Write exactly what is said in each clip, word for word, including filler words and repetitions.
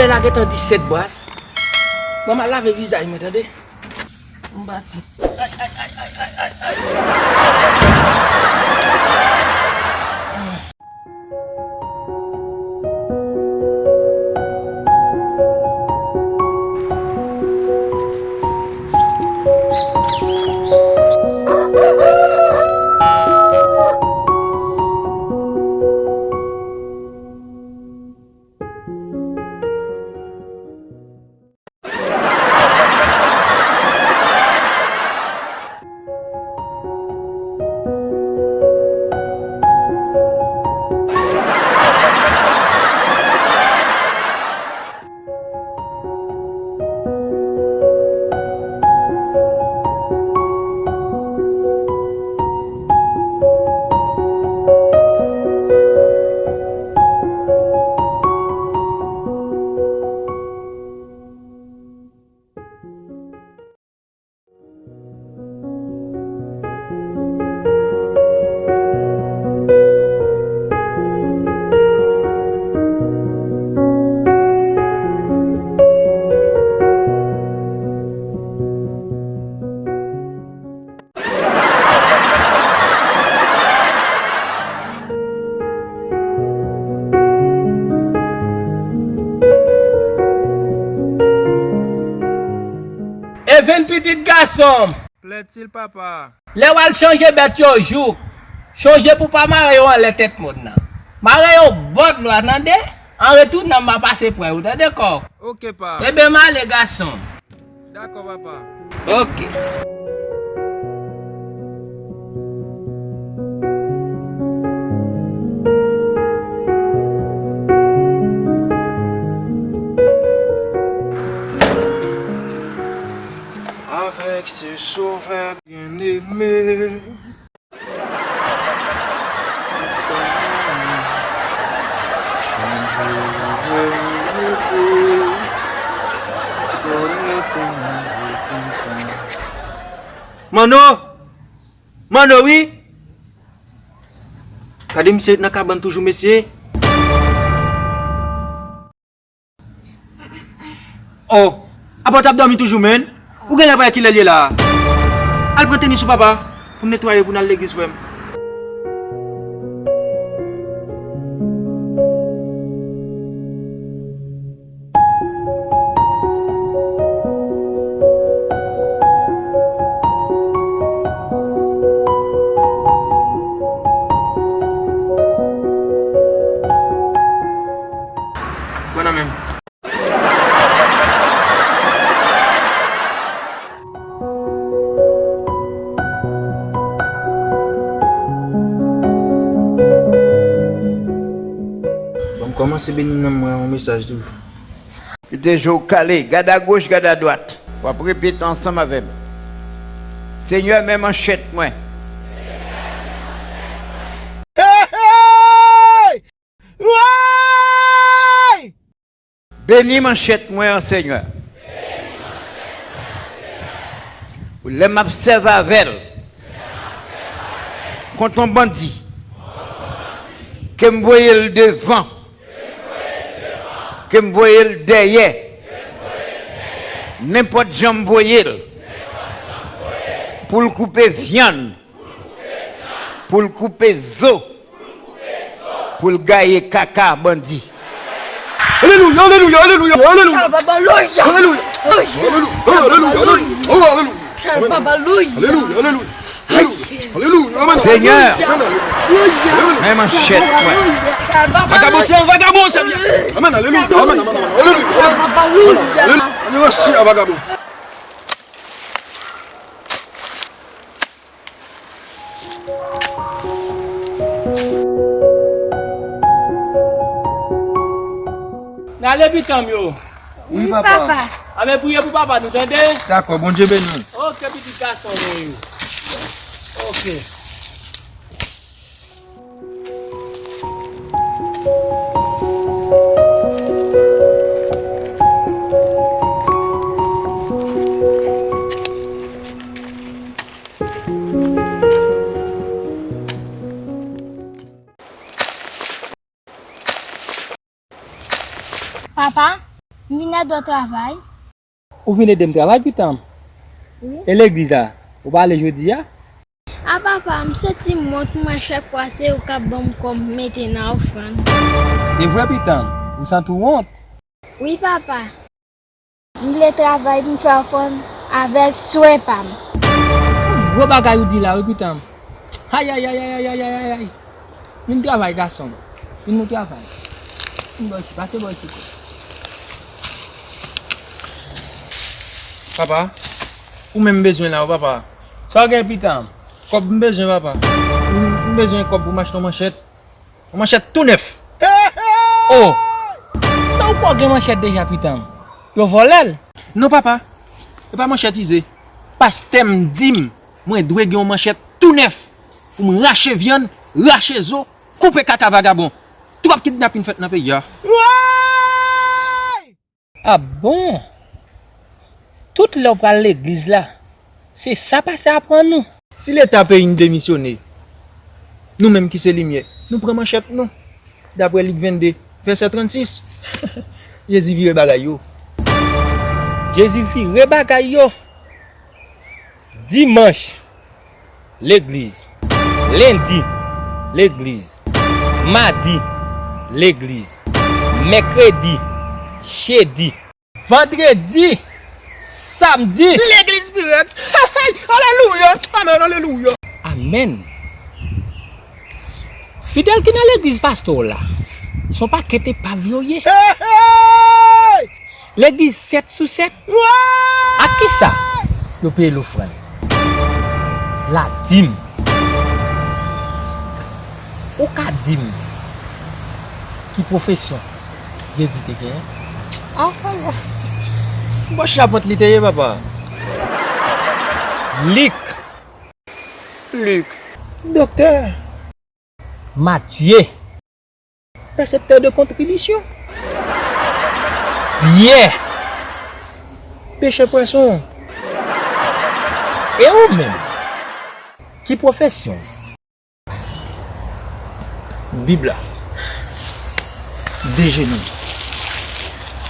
La gentan disèt bras. Bon, m al lave vizaj mwen, tande. M pati. Even pitit gason m. Plètil papa. Lè w al chanje bèt yo jouk, chonje pou pa mare yo anlè tèt mòn nan. Mare yo bò dlo a, tande? An retounen, m a pase pran yo, tande, kòk? Oke, pa. Ebyen, m ale, gason m. Dakò, papa. Oke. Avec ce sauveur bien-aimé. Manno! Manno, wi! Gade misye ret nan kabann toujou, mesye. Oh, apa w t ap dòmi toujou, menn? Ou genlè pa wè kilè l ye la a? Al pran tenis ou, papa, pou n netwaye, pou n al legliz, frè m. Pran nan men m. Bon, m kòmanse beni nanm mwen yon mesaj toujou. Kite je w kale, gad agoch, gad adwat. W ap repete ansanm avè m. Senyè, men manchèt mwen. Hey, hey! Woy! Beni manchèt mwen an, Senyè. Lè m ap sèvi avè l kont yon bandi, ke m voye l devan, ke m voye l dèyè, nenpòt jan m voye l, pou l koupe vyann, pou l koupe zo, pou l gaye kaka bandi. Alelouya, alelouya, alelouya, alelouya. Alelouya. Alelouya, alelouya, alelouya. Oh, alelouya. Alelouya, alelouya. Alelouya, alelouya. Alelouya, amèn. Senyè, men manchèt mwen. Vagabon, se yon vagabon, se byen. Amèn, alelouya, amèn, amèn, amèn. Alelouya, amèn. Alelouya, vagabon. N ale pitit mwen yo. Wi, papa. Ann priye pou papa nou, tande? Dakò, Bondye beni w. Oke, pitit gason mwen yo. Oke. Papa, Dò travay. Ou vin ede m travay, pitanm? Wi. E legliz la, ou pa ale jodi a? A papa, m santi m wont, mwen chak fwa se ou k ap ban m kòb mete nan ofrann. E vre, pitanm, ou santi w wont? Wi, papa. M vle travay pou m fè ofrann avèk swen pa m. Gwo bagay ou di la, wi, pitanm. Ayayayayayayayay. Vin travay, gason m. Vin nou travay. Vin bò isi, pase bò isi. Papa, ou menm m bezwen la, wi, papa. Sa w gen, pitanm? Kòb m bezwen, papa. M, m bezwen kòb pou m achte yon manchèt. Yon manchèt tou nèf. Oh! Men ou kwè w gen manchèt deja, pitanm? Yo vòlè l? Non, papa. E pa manchèt ize. Pastè m di m mwen dwe gen yon manchèt tou nèf pou m rache vyann, rache zo, koupe kaka vagabon. Twòp kidnapin fèt nan peyi a. Ah bon? Tout lè w pral legliz la, se sa pastè aprann ou? Si Leta peyi n demisyone, nou menm ki se limyè, nou pran manchèt nou. Daprè Lik vennde, vèsè trannsis, Jezi vire bagay yo. Jezi vire bagay yo. Dimanch, legliz. Lendi, legliz. Madi, legliz. Mèkredi, jedi. Vandredi, samdi. Legliz pirèt. Alelouya. Amèn, alelouya. Amèn. Fidèl ki nan legliz pastè w la, se yon pakèt epav yo ye. Legliz sèt sou sèt. Ak kisa yo peye lofrann? Ladim. Ou ka di m ki pwofesyon Jezi te genyen? Ah, bon chapant li te ye, papa. Lik. Lik. Doktè. Matye. Pèseptè de kontribisyon. Pyè. Pechè pwason. E ou menm? Ki pwofesyon w? Bib la. Dejenou.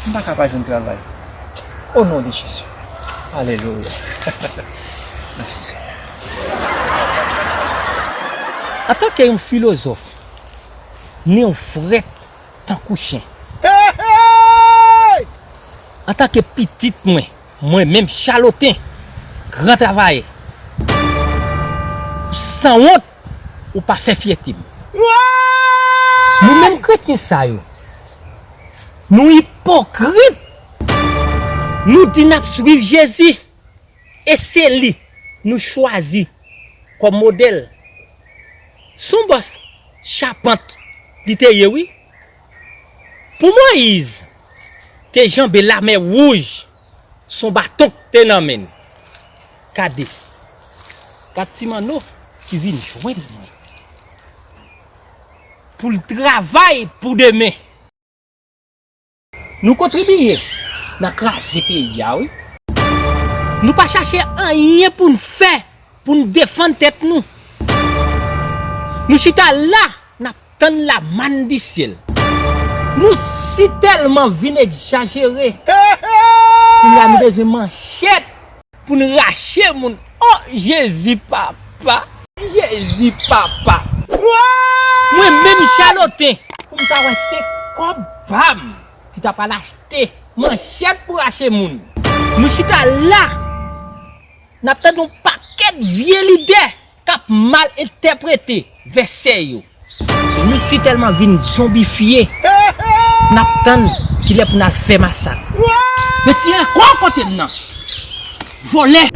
M pa ka pa jwenn travay. O non de Jezi. Alelouya. Mèsi, Senyè. Antanke yon filozòf, ni yon frèt tankou chen. Antanke pitit mwen, mwen menm Chaloten, gran travayè, ou sanwont, ou pa fè fyète m. Nou menm kretyen sa yo, nou ipokrit. Nou di n ap swiv Jezi, e se li nou chwazi kòm modèl. Se yon bòs chapant li te ye, wi. Pou Moyiz te janbe Lamè Wouj, se yon baton k te nan men l. Gade, gad ti manno ki vin jwenn mwen pou l travay pou demen. Nou kontribiye nan kraze peyi a, wi. Nou pa chache anyen pou n fè, pou n defann tèt nou. Nou chita la, n ap tann lamann di syèl. Nou si tèlman vin egzajere. Kounye a nou bezwen manchèt pou n rache moun. O Jezi papa, Jezi papa. Mwen menm Chaloten, pou m ta wè se kòb pa m ki ta pral achte manchèt pou rache moun. Nou chita la, n ap tann yon pakèt vye lidè k ap mal entèprete vèsè yo. Nou si tèlman vin zonbifye, n ap tann kilè pou n al fè masak. Retire kò w kote m nan. Vòlè!